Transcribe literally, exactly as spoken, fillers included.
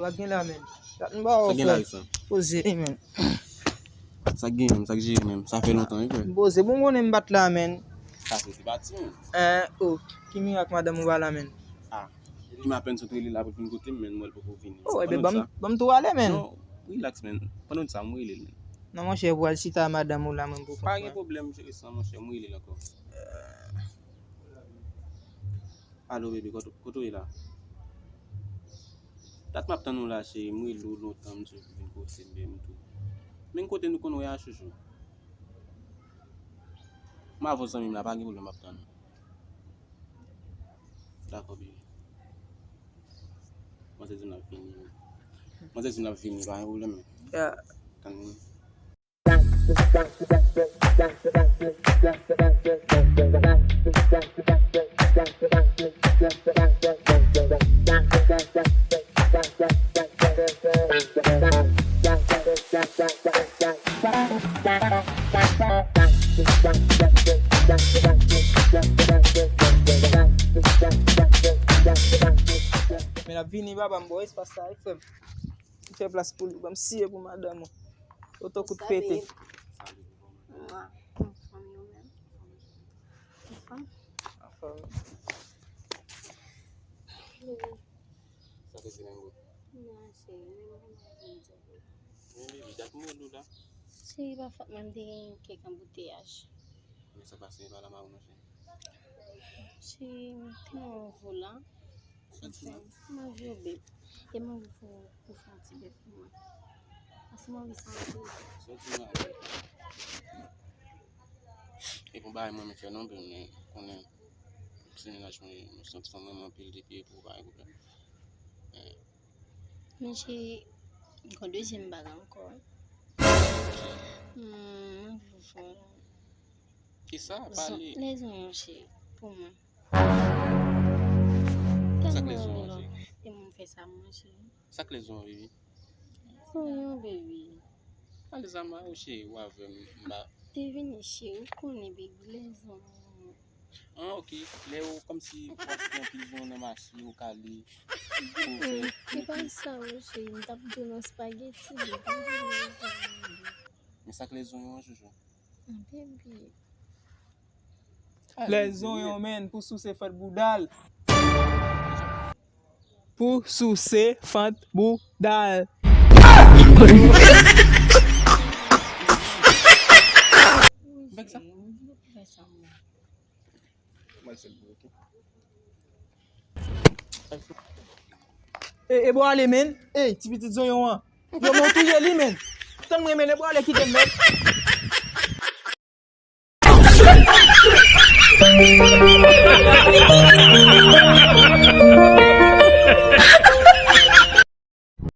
Sa gen la, men. Dat m ba w, frè. Sa gen la, sa? Poze, men. Sa gen, men, sa k jere, men. Sa fè lontan, wi, frè. M poze, bon, konnen m bat la, men. Sa se ti pati, men. Eh, oh, ki mirak madanm ou pa la, men? Ah, li m apèn sot rele l apre vin kote m, men, m wè l poko vini. Oh, ebyen, ban m, ban m tou ale, men. Non, relax, men. Pandan sa, m rele l, men. Non, monchè, pou al chita a madanm ou la, mwen pou... Pa gen pwoblèm, cheri, san, monchè, m rele l ankò. Alo, bebe, kote, kote w ye la? Dat m ap tann ou la, cheri, m rele w lontan, m di w pou vin kote m, bebe, m tou. Men kote nou konn wè a, chouchou? M avè w, zanmi m la, pa gen pwoblèm, m ap tann ou. Dakò, bebe. Manzè di m l ap vini. Manzè di m l ap vini, pa gen pwoblèm. Ya. Tann li. Men l ap vini, papa, m ba w espas la, wi, frè m. Fè plas pou li, ban m siye pou madanm ou. Oto kout pete. Mwa, anfòm ou menm? Anfòm? Anfòm. Sa te di nan gwo? Non, cheri, men mwen menm, mwen di. Men, baby, dat mwen dou la. Cheri, pa fòt mwen, m te gen kèk anbouteyaj. Men sa pase, pa la, ma ou, monchè. Cheri, m te nan yon volan. Soti nan. M anvi w, babe. E m anvi pou, pou fè yon ti bèf pou mwen. Paske m anvi sa anpil. Soti nan. E pou bagay mwen, m fè non, babe, men konnen se mennaj mwen, m santi fanm mwen anpil depi pou bagay pwoblèm. Men cheri, gon dezyèm bagay ankò. Hmm, m anvi w fè yon... Kisa? Pale. Lè zonyon, cheri, pou mwen. Sa k lè zonyon, cheri? Tèlman lè moun fè sa, mwen, cheri. Sa k lè zonyon, baby? Zonyon, baby. Pale sa, ma ou, cheri, ou avè m, m pa... Te vini, cheri, ou konnen, baby, lè zonyon. Ah, ok. Lè ou kòmsi ou achte anpil zonyon nan mache, ou kale, ou fè... Se pa sa, wi, cheri, m t ap di w nan spaghetti, baby. Men sa k lè zonyon an, chouchou? Baby. Lè zonyon, men, pou souse fant bouda l. Pou souse fant bouda l. Bèk sa. E, e bò ale, men. Ey, ti pitit zonyon an. Yo, men w touye li, men. Tann mwen, men, e bò ale, kite m, men.